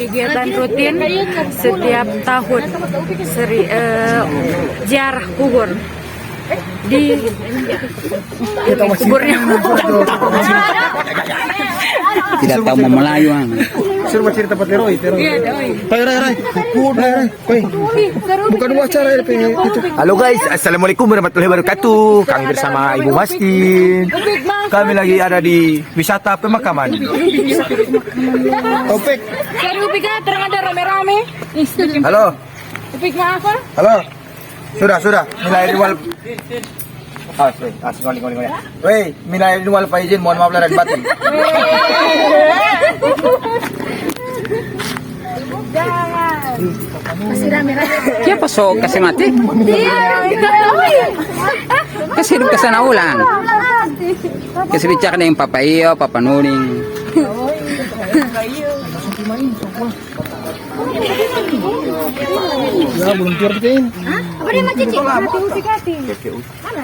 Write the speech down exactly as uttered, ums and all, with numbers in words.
Kegiatan rutin setiap tahun seri, eh, ziarah kubur di kuburnya. Tidak tahu mau Melayu, ah. Suruh cerita Pak Teroy, Teroy. Iya, Teroy. Rai, rai, rai. Rai, rai. Woi, bukan dua acara L P itu. Halo guys, assalamualaikum warahmatullahi wabarakatuh. Kami bersama Ibu Mastin. Kami lagi ada di wisata pemakaman. Opek. Seru piga terang ada rame-rame. Halo. Upik maaf, Pak. Halo. Sudah, sudah. Nilai riwal. Ah, sorry. Ah, sorry, sorry, sorry. Wei, minal aidin wal faizin, mohon maaf lahir dan batin. Jangan. Masih rame-rame. Siapa so kasih mati? Iya, kita tahu. Kasih hidup ke sana ulang. Kasih bicara dengan Papa Iyo, Papa Nuning. Ya, belum tidur kita ini. Hah? Apa dia macet, Cik? Mati musik hati. Mana?